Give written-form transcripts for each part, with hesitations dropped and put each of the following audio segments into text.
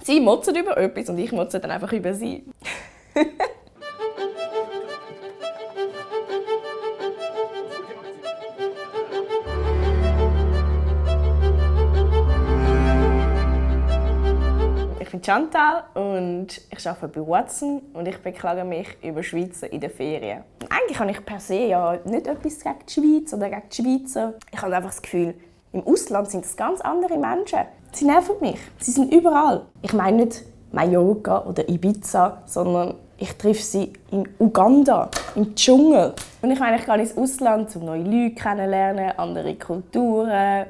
Sie motzen über etwas und ich motze dann einfach über sie. Ich bin Chantal und ich arbeite bei Watson und ich beklage mich über Schweizer in den Ferien. Eigentlich habe ich per se ja nicht etwas gegen die Schweiz oder gegen die Schweizer. Ich habe einfach das Gefühl, im Ausland sind es ganz andere Menschen. Sie nerven mich. Sie sind überall. Ich meine nicht Mallorca oder Ibiza, sondern ich treffe sie in Uganda, im Dschungel. Und ich meine, ich gehe ins Ausland, um neue Leute kennenzulernen, andere Kulturen.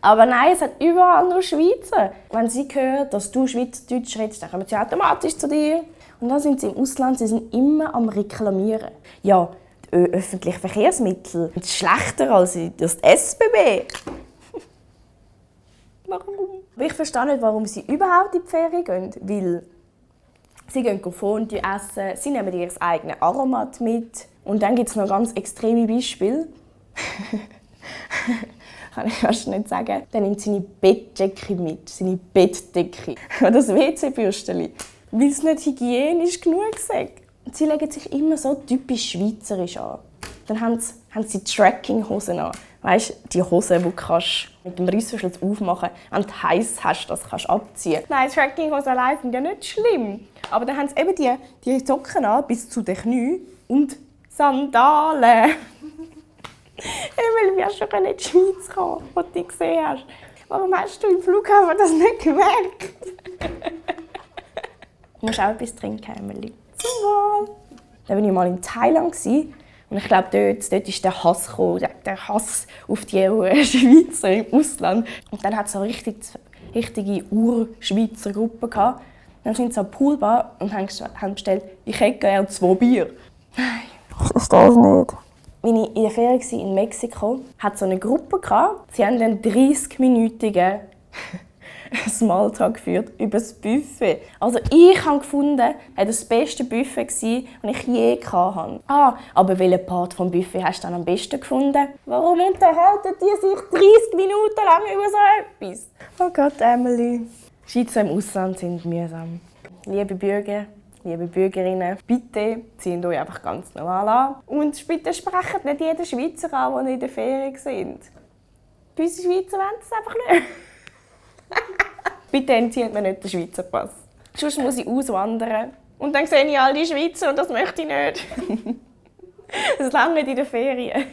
Aber nein, es hat überall nur Schweizer. Wenn sie hören, dass du Schweizerdeutsch redest, dann kommen sie automatisch zu dir. Und dann sind sie im Ausland, sie sind immer am Reklamieren. Ja, die öffentlichen Verkehrsmittel sind schlechter als das SBB. Warum? Ich verstehe nicht, warum sie überhaupt in die Ferien gehen. Weil sie gehen Fondue essen, sie nehmen ihr eigenes Aromat mit. Und dann gibt es noch ganz extreme Beispiele. Kann ich fast nicht sagen. Dann nimmt sie seine Bettdecke mit, seine Bettdecke. Oder das WC-Bürstchen. Weil es nicht hygienisch genug ist. Sie legen sich immer so typisch schweizerisch an. Dann haben sie Tracking-Hosen an. Weißt du, die Hosen, die du mit dem Reissverschluss aufmachen kannst, wenn du heiß hast, das kannst du abziehen. Nein, Tracking-Hosen allein sind ja nicht schlimm. Aber dann haben sie eben die Socken an, bis zu den Knien und Sandalen. Emil, wie hast du schon in die Schweiz kommen, als du dich gesehen hast? Warum hast du im Flughafen das nicht gemerkt? Du musst auch etwas trinken, Emily. Zum Wohl. Dann war ich mal in Thailand. Und ich glaube, dort ist der Hass gekommen, der Hass auf die Schweizer im Ausland. Und dann hat es so eine richtige Ur-Schweizer Gruppe gehabt. Dann sind sie an der Poolbar und haben bestellt, ich hätte gerne 2 Bier. Nein, ich verstehe es nicht. Als ich in der Ferien war in Mexiko, hatte so eine Gruppe gehabt. Sie haben einen 30-minütigen Smalltalk geführt über das Buffet. Also ich habe gefunden, das beste Buffet war, das ich je hatte. Aber welchen Part des Buffet hast du dann am besten gefunden? Warum unterhalten die sich 30 Minuten lang über so etwas? Oh Gott, Emily. Schweizer im Ausland sind mühsam. Liebe Bürger, liebe Bürgerinnen, bitte zieht euch einfach ganz normal an. Und bitte sprecht nicht jeden Schweizer an, der in der Ferien sind. Bei uns Schweizer wollen das einfach nicht. Bitte entzieht mir nicht den Schweizer Pass. Sonst muss ich auswandern. Und dann sehe ich all die Schweizer und das möchte ich nicht. Das lange nicht in den Ferien.